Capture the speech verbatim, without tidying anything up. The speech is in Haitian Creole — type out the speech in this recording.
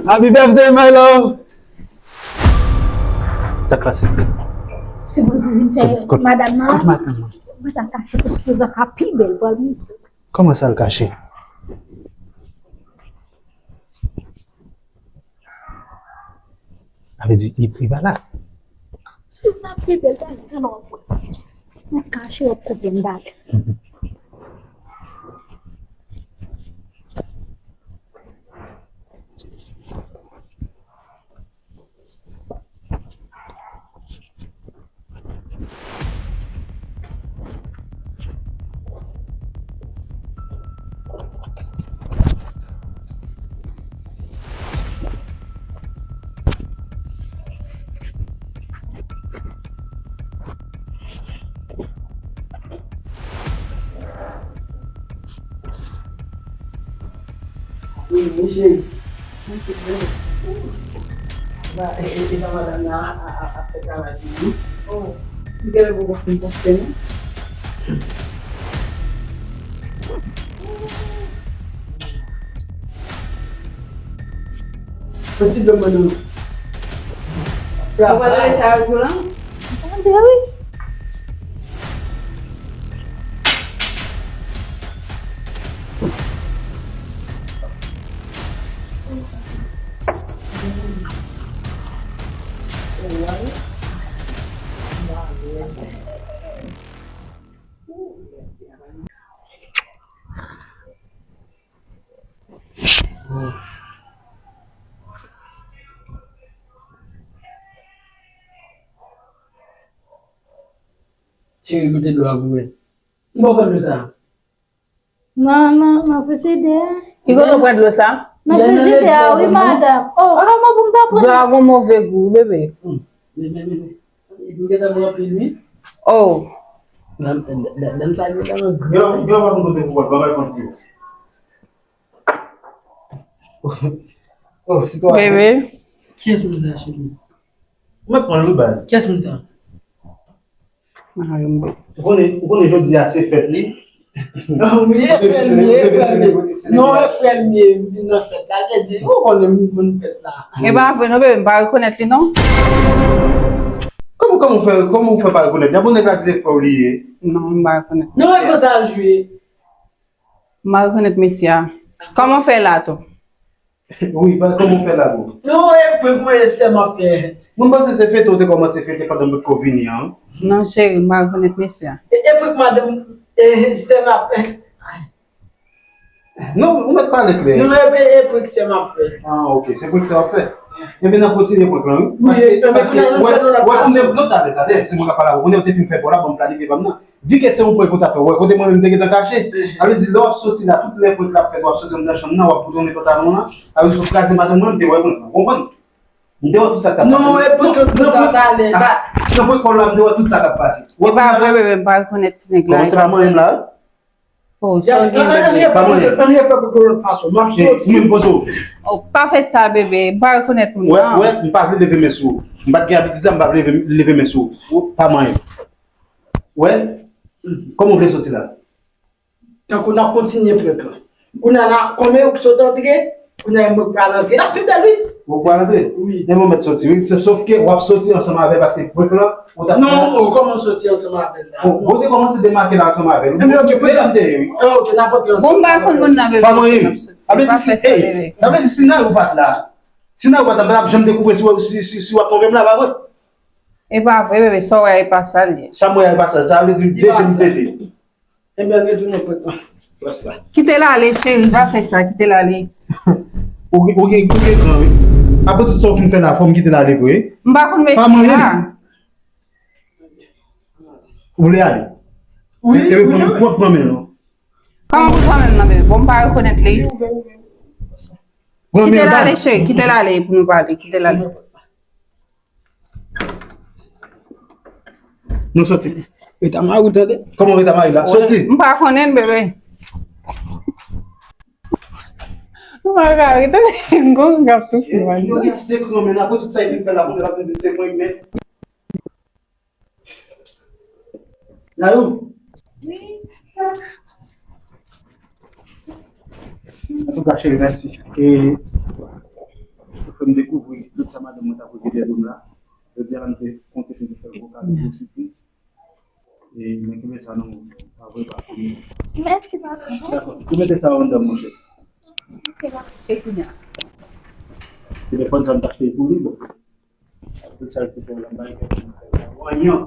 Happy birthday, my love! Sa k pase? Sipriz ou vin fè madanm nan. Kot madanm nan? Mwen ta kache kot Souza ka pi bèl, pral montre. Kòman sa l kache? Sa vle di li, li pa la. Souza pi bèl, talè, talè w ap wè. Mwen kache, w ap kote m talè. Wi, wi, cheri. Ba, e, e, e pa madanm nan a, a, a, ap fè travay pou li. Oh, li genlè poko fin konprann. Yon ti dlo mwen nou. Ou pa tande sa yo di w lan? Tande, wi. Cheri, kote dlo a pou mwen? M pa konn dlo sa. Nan, nan, nan frijidè. Ki kote w pran dlo sa? Nan frijidè a, wi, madanm. Oh, kòman pou m ta pran? Dlo a gon move gou, bebe. Hmm. Men, men, men, men. M gentan pran anpil, wi. Oh. Dam, dam, dam sa gentan nan gri. Gen lè, gen lè w pa konn kote pou w pran, pran, pran, pran. Oh, sitwayen. Bebe. Kiyès moun sa, cheri? Mwen pran l wi baz. Kiyès moun sa? Mari m. Ou konnen, ou konnen jodi a se fèt li. Non, wi, e frè l, wi, e frè l. Non, e frè l, wi, m vin nan fèt la. Te di, ou konnen m konn fèt la. E pa vre non, bebe, m pa rekonèt li non. Kòman, kòman w fè, kòman w fè pa rekonèt li? A bon nèg la di se frè w li ye. Non, m pa rekonèt. Non, e konsa l jwe. M pa rekonèt mesye a. Kòman w fè la tou? Wi, pa kòman w fè la tou? Non, e prank mwen e sè m ap fè. Mwen panse se fete w te kòmanse fete pandan m potko vini an. Non, cheri, m pa rekonèt mesye a. E, e prank madanm, e sè m ap fè. Non, ou mèt pale klè. Non, e, e prank sè m ap fè. Ah, ok, se prank sè w ap fè. Ebyen, n ap kontinye prank lan, wi. Wi, paske, e, paske, wè, wè, kòm de, non, tande, tande, se mwen k ap pale avè w. Kounye a w te fin fè pa w la, ban m planifye pa m nan. Vi ke se yon prank ou t ap fè, wè, kote mwen menm m te gentan kache. Sa vle di, lè w ap soti la, tout lè prank la ap fèt, w ap soti anndan chanm nan, w ap boutonnen pantalon w lan, sa vle di, w kraze madanm mwen, m te wè prank lan, w konprann? M te wè tout sa k t ap pase. Non, e prank tout sa, talè, talè. Nan prank kòl la, m te wè tout sa k ap pase. E pa vre, bebe, m pa rekonèt ti nèg la. Kòman se pa manyen m la? Oh, sa w gen, bebe? Pa manyen. Ann refè pou yon lòt fason. M ap soti. Ou menm poze w. Oh, pa fè sa, bebe. M pa rekonèt moun nan. Wè, wè, m pa vle leve men sou ou. M pa t gen abitid sa, m pa vle leve, leve men sou ou. Pa manyen. Wè, kòman w vle soti la? Tankou n ap kontinye prank lan. Kounye a la, kòman yo k sot antre, kounye a mwen k pral antre. N ap pi bèl, wi. Ou pral antre? Wi. Men mwen mèt soti, wi. Sòf ke w ap soti ansanm avè l paske prank lan, ou t ap fè. Non, kòman w soti ansanm avè l la? Bon, bon, ou te kòmanse demake la ansanm avè l. Ebyen, ok, pran. Wi. Ah, ok, n ap antre ansanm. Bon, m pa konn moun nan, bebe. Pa manyen m. Sa vle di si, ey, sa vle di si Nayou pa t la, si Nayou pa t la, m pa t ap janm dekouvri si, si, si, si w ap twonpe m la, pa vre? E pa vre, bebe, sa w wè a, e pa sa l ye. Sa m wè a, e pa sa, sa vle di de je m pete. Ebyen, retounen prank lan. Kite l ale, cheri, pa fè sa, kite l ale. Ou gen, ou gen, ou gen gran, wi. Apre tout sa w fin fè la, fò m kite l ale vre. M pa konn mesye a. Ou vle ale? Wi, wi. Ebyen, pran, pran, pran men l non. Kòman pou pran men l nan, bebe? Bon, m pa rekonèt li. Kite l ale, cheri, kite l ale pou nou pale, kite l ale. Nou soti. Reta mari w tande. Kòman reta mari la? Soti. M pa konnen, bebe. M pa ka rete. M gon gap sou mari la. Yo gen se kran, men apre tout sa, li fin fè la, kounye a l ap vin di se mwen, men. Nayou. Wi. Antouka, cheri, mèsi. E, ke m dekouvri tout sa madanm mwen t ap revele m la. Jodi a la, m te konte pou m te fè l vokal pou sipriz. E mwen kenbe sa nan mwen pa vre pa fini. Mèsi patron. Dakò. Ou mete sa anndan, monchè. Ok, la. E kounye a? Telefòn sa m t achte pou li, bon. Tout sa l te fè la, m pa gen kè pou m fè l. Wanyan.